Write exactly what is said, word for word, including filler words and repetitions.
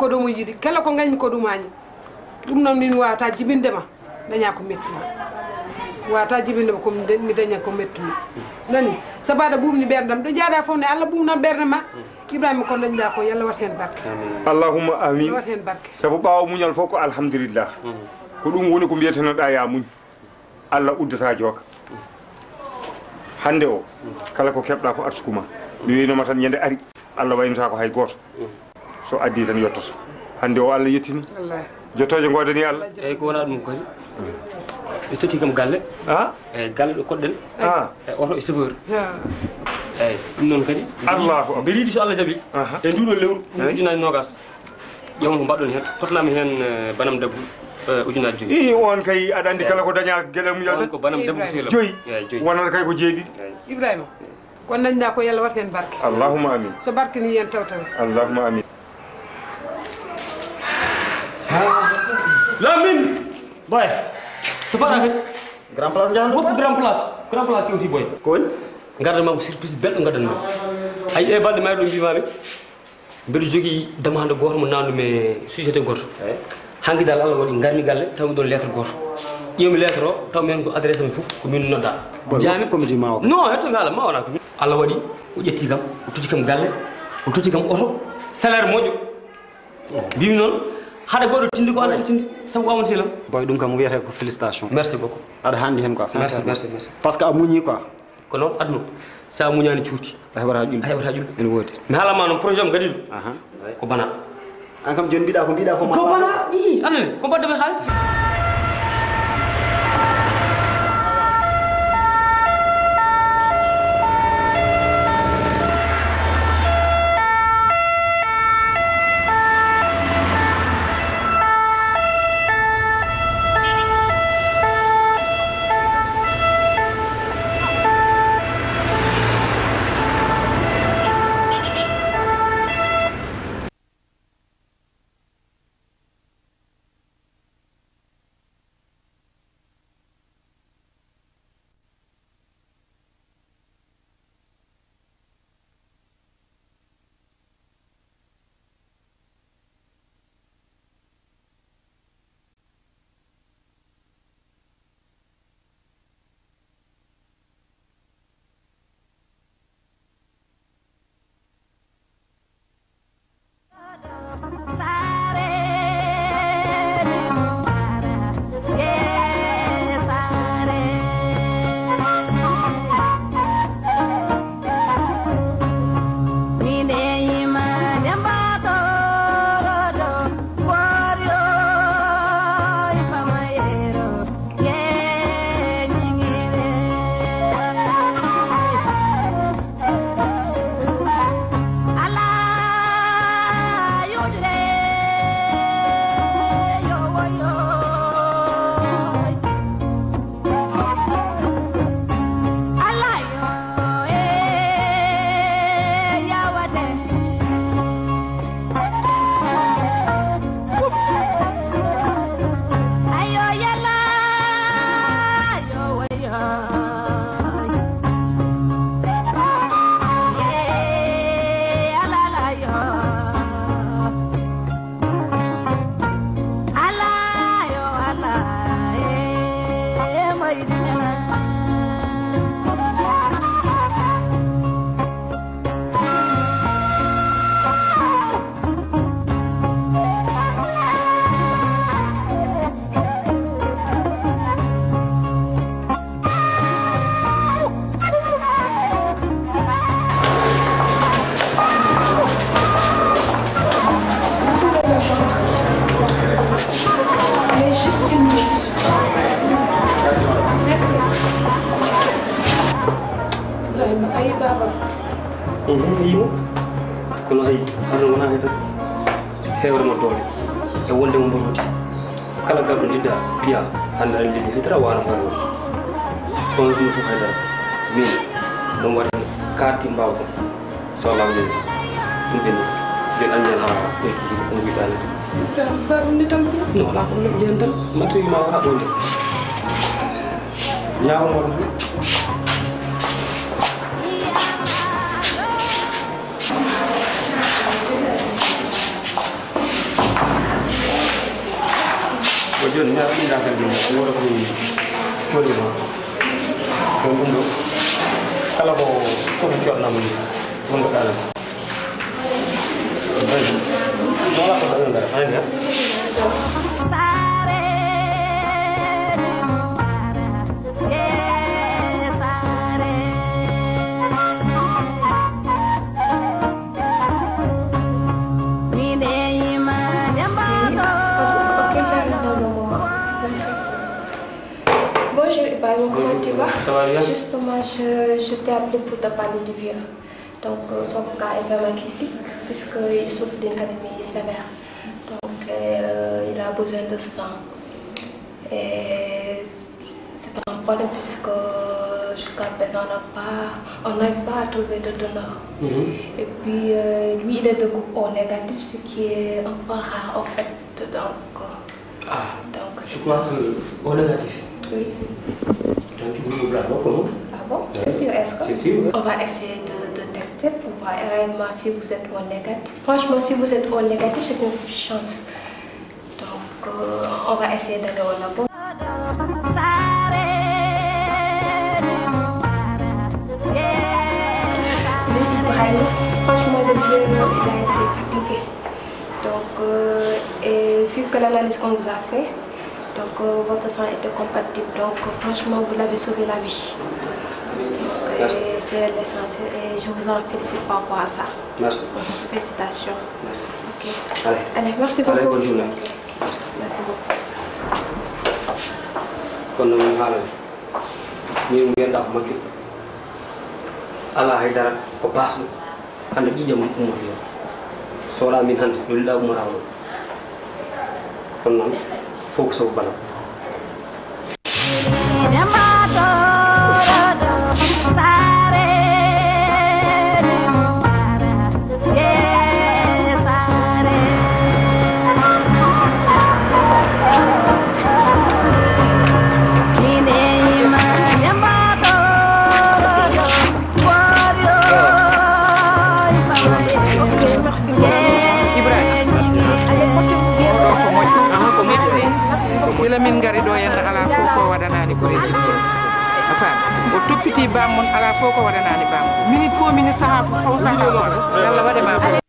Ko ɗum o yiɗi. Kala ko ngañmi ko ɗum añi. Ɗum noon min wawata jibinde ma, daña ko mettumi. Wawata jibinde ma ko mi de-, mi daña ko mettumi. Nani? Sabaada ɓuuɓni ɓeerndam. Ɗo jaaɗa fof ne, Allah ɓuuɓnan ɓeernde ma. Ibrahima, ko dañɗa ko, yo Allah wat heen barke. Allahumma amin. Yo Allah wat heen barke. Sabu ɓaawo muñal fof ko alhamdulillah. Ko ɗum woni ko mbiyetenoɗa ya muñ. Allah uddata jooka. Hannde o, kala ko keɓɗa ko arsuku ma. Mi wiynoma tan ñande ari, Allah waynata ko hay gooto. So addi tan yettoto. Hannde o Allah yettini. Wallaahi. Jottooje ngoodani Allah. Eyyi, ko wona ɗum kadi. Ɓe totti kam galle. Ah? E galle ɗo koɗɗen. Ah. E oto e chauffeur. Ah. Eyyi, ɗum noon kadi. Allahu akbar. Mbeɗa yiɗi so Allah jaɓi. Aha. E nduɗo lewru, eyyi, ujunaaji nogas. Ƴeew no mbaɗɗon heen, totnami heen, eh, banam debbo, eh, ujunaaji joyi. Ii, on kay, aɗa anndi kala ko daña geɗal mum yalta. On ko banam debbo ko sehil am. Joyi. Eeyi, joyi. Wonata kay ko jeeɗiɗi. Eeyi. Ibrahima, ko dañɗa ko, yo Allah wat heen barke. Allahumma amin. So barke ni yen tawtawe. Allahumma amin. Lamin! Boy. To mbaɗa kadi? Grand place njahan. Woppu grand place. Grand place kewti boy. Ko woni? Ngarda ma ko surprise belɗo ngaddan ma. Ay, e balɗe mayɗo mbimami. Mbeɗa jogii demande gooto mo naatnumi e société gooto. Eey. Hanki dal Allah waɗi ngarmi galle, tawi ɗoon lettre gooto. Ƴeewmi lettre o, taw mi heen ko adresse am fof, ko min nodda. Boy, njaami ko mi dima o. Non, hetto mi haala, ma wona ko min. Allah waɗi, o ƴetti kam, o totti kam galle, o totti kam oto, salaire moƴƴo. Mbimi noon, haɗa goɗɗo tindi ko an fof tindi, sabu ko amen selam. Boy, ɗum kam wiyete ko félicitation. Merci beaucoup. Aɗa handi heen quoi, merci, sincèrement. Merci, merci. Parce que a muñi quoi. Ko noon aduna, so a muñaani cuurki. A heɓata ƴulɓe. A heɓata ƴulɓe. Ene woodi. Mi haalama noon, projet am gadiiɗo. Aha. Ko bana. An kam jooni mbiɗa ko mbiɗa ko ma. Ko bana, ii, anani, ko mbaɗde ɓe haalis. Ibrahima, ayi baaba. Mhm, yiimo. Kono ayi, aduna wona hay tan. Heewre mo doole e wonde mo mbaruudi. Kala garɗo ndidda piya hannde aɗa ndiddi fitra wano mbaruudi. Kono ɗum fof haydara. Min ɗum waɗi kaarti mbawko. So Allah woni ɗum ɓenni. Yo Allah ñal haa ɓeyki ɗum wiɗaani ɗum. Baɗum ni tan. No, alaa ko moƴƴi heen tan. Matoyi ma wara ɗo nde. Ñaawo mo tan. Ɗinɗa kadi wuro ko min coolima. Ɗum ɗum ɗo kala ko sohli coɗnamo ni wonko ɗaɗa. Wala ko ɗaɗa dara. Ok, j'arrive dans un moment. Merci. Bonjour Ibrahim, comment tu vas? Ça va bien? Justement, je, je t'ai appelé pour te parler du vieux. Donc, euh, son cas est vraiment critique puisqu'il souffre d'une anémie sévère. Donc, euh, il a besoin de sang. Et c'est un problème puisque jusqu'à présent, on n'a pas, on n'arrive pas à trouver de donneur. Mhm. Et puis, euh, lui, il est de groupe O négatif, ce qui est un peu rare en fait. Donc, euh, Ah, donc, je c'est crois ça. Que O négatif. Oui. Donc, tu peux me dire pourquoi? Ah bon? C'est sûr, est-ce que? C'est sûr, oui. On va essayer de, de tester pour voir réellement si vous êtes O négatif. Franchement, si vous êtes O négatif, c'est une chance. Donc, euh, on va essayer d'aller au labo. Mais Ibrahim, franchement, le vieux, il a été fatigué. Donc, euh, et vu que l'analyse qu'on vous a fait, donc, euh, votre sang était compatible. Donc, euh, franchement, vous l'avez sauvé la vie. Donc, euh, c'est l'essentiel et je vous en félicite par rapport à ça. Merci. Félicitations. Merci. Ok. Allez. Allez, merci beaucoup. Allez, bonne journée. Ok. Merci beaucoup. Kono min haalani min mbiyanɗa ko maccuɗo alaa haydara ko baasɗo hannde ƴiƴam mum ummoto yo sohla min hannde yolliɗa ummata ɗo kono noon fof ko sabu bana Gila min ngari ɗo henna alaa fof ko waɗanaani ko rewi a faami o toppiti bam mon alaa fof ko waɗanaani bam minute fof minute sahaa fof sahaa yalla waɗe ma